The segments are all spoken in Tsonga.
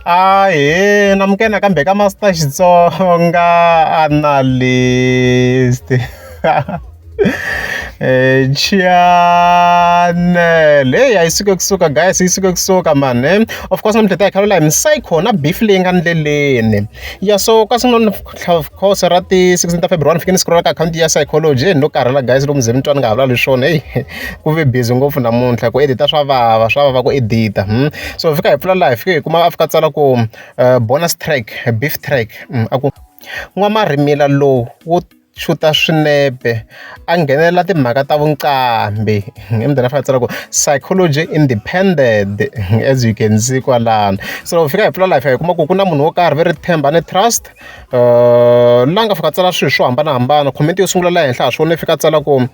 Ahee namukela nakambe ka Master Xitsonga Analyst channel heyi a yi suke kusuka guys yi suke kusuka man of course namuntlha hi ta hi khalela hi Psycho na beef leyi nga ndleleni ya so kasi of course ra ti 16 ta February ni fike ni scroll ka akhawunti ya psychology heyi no karhala guys loko mi ze mi twa ni nga ha vulavuli swona heyi ku ve busy ngopfu namuntlha ku edita swa vava swa vava ku edita so hi fika hi pfula laha hi fike hi kuma a fika a tsala ku bonus track beef track a ku n'wamarhimila lowu wu xuta swinepe a nghenelela timhaka ta vuqambi i mudende a fika a tsala ku psychology independent as you can see kwalano so loko hi fika hi pfula laha hi fika hi kuma ku ku na munhu wo karhi va ri Thembani Trust la nga fika a tsala swilo swo hambanahambana comment yo sungula laha henhla ha swi vona i fika a tsala ku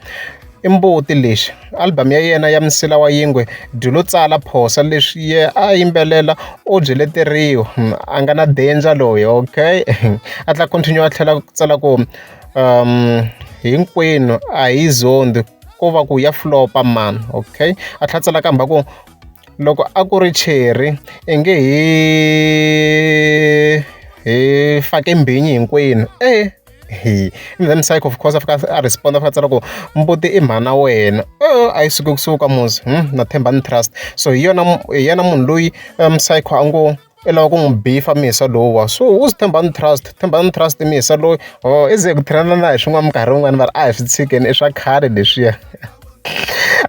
i mbuti lexi album ya yena ya Msila wa Yingwe dyi lo tsala phosa leswi ye a yimbelela o byeleteriwa a nga na danger loyi okay a tla continue a tlhela ku tsala ku hinkwenu a hi zondi ko va ku ya flopa mani okay a tlhela a tsala kambe a ku loko a ku ri cherry i nge hi hi fake mbhinyi hinkwenu e hi then Psycho of course a fika a respond a fika a tsala ku mbuti i mhana wena a yi suki kusuka muzi na Thembani Trust so hi yona hi yena munhu loyi Psycho a ngo i lava ku n'wi bifa misa lowuwa so who's Thembani Trust Thembani Trust misa loyi oh i ze ku tirhana na hi swin'wana minkarhi yin'wani va ri a hi swi tshikeni i swa khale leswiya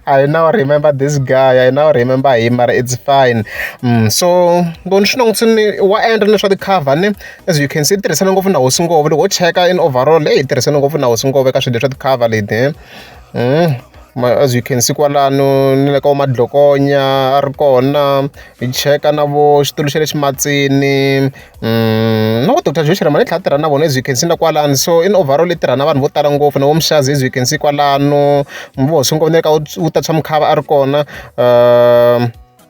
I now remember this guy I now remember him mara it's fine so loko ni swi langutisini wa endla ni swa ti-cover ni as you can see tirhisana ngopfu na hosi ngove loko ho cheka in overall eyi tirhisana ngopfu na hosi ngove ka swilo leswa ti-cover leti as you can see kwalano ni le ka vo Madlokonya a ri kona hi cheka na vo xitulu xa le ximatsini na vo Doctor Joe Shirimani i tlhela a tirha na vona as you can see na kwalano so in overall i tirha na vanhu vo tala ngopfu na vo Mshazi as you can see kwalano vo hosi ngopfu na le ka wu ta tshwa mukhava a ri kona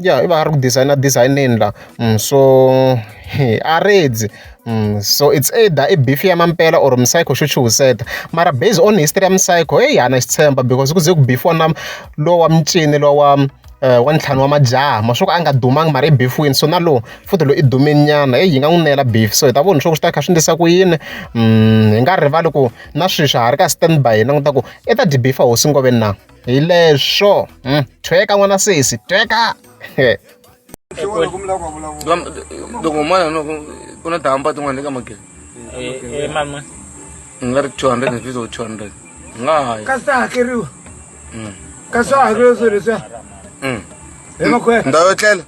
ya i va a ri ku designer design-eni la so a redzi so it's either i beef ya mampela or Psycho xo chuhiseta mara based on history ya Psycho heyi a na xi tshemba because ku ze ku bifiwa na lowa wa mincini lowa wa wa ntlhanu wa majaha ma swo ka a nga dumangi mara i bifiwini so na lowu futhi loyi i dumile nyana heyi yi nga n'wi nela beef so hi ta vona leswaku swi ta kha swi endlisa ku yini hi nga rivali ku na sweswi ha ri ka stand by hi languta ku i ta dyi bifa hosi ngove na hi leswo thweka n'wana sesi tweka loko mana no ku na tihamba tin'wana le ka magezi mali muni ni nga ri 250 or 200 nga ha yi kasi ta hakeriwa kasi swa hakeriwa swilo leswiya hi makwenu ndhawu yo tlela.